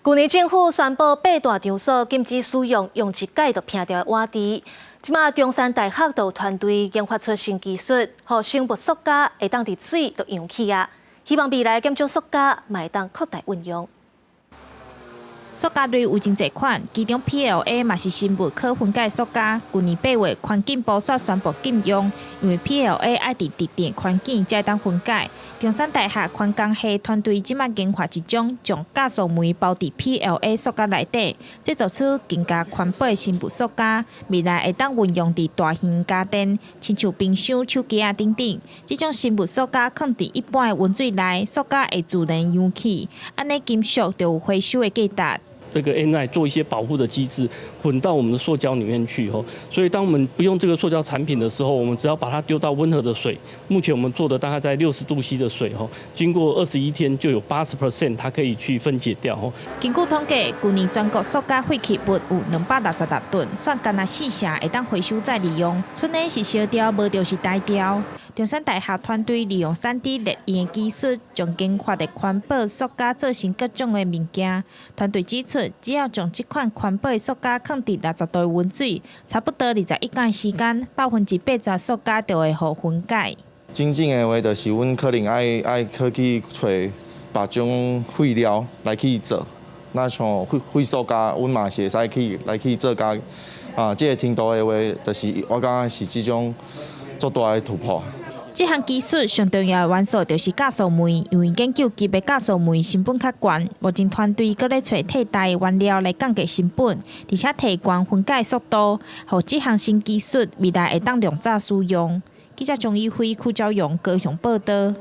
舊年政府宣布八大場所禁止使用用一擺就拚掉的碗櫥。這馬中山大學就有團隊研發出新技術，予生物塑膠會當佇水就溶去啊！希望未來減少塑膠，嘛會當擴大運用。塑膠類有真濟款，其中 PLA 嘛是生物可分解塑膠。舊年8月，環境部煞宣布禁用，因為 PLA 愛佇特定環境才會當分解。中山大學環工系團隊這馬研發一種將酵素酶包佇 PLA 塑膠內底，製造出更加環保的生物塑膠，未來會當運用佇大型家電，親像冰箱、手機仔等等。這種生物塑膠囥佇一般的溫水內，塑膠會自然溶去，按呢金屬就有回收的價值。這個 enzyme 做一些保護的機制，混到我們的塑膠裡面去吼，所以當我們不用這個塑膠產品的時候，我們只要把它丟到溫和的水，目前我們做的大概在60度 C 的水吼，經過21天就有80% 它可以去分解掉吼。根據統計，舊年全國塑膠廢棄物有266噸，算干焦四成會當回收再利用，賰的是燒掉，無就是臺掉。中山大學團隊利用3D 列印的技術，將研發的環保塑膠做成各種的物件。團隊指出，只要將這款環保的塑膠囥佇60度的溫水，差不多21天的時間，80%塑膠就會予分解。真正的話，就是阮可能愛去揣別種廢料來去做，那像廢塑膠，阮嘛是會使去來去做加啊，這个程度的話，就是我感覺是這種足大的突破。這項技術上重要的元素就是酵素酶，因為研究級的酵素酶成本較懸，目前團隊閣咧揣替代的原料來降低成本，而且提懸分解速度，予這項新技術未來會當量產使用。記者張以輝、邱昭勇高雄報導。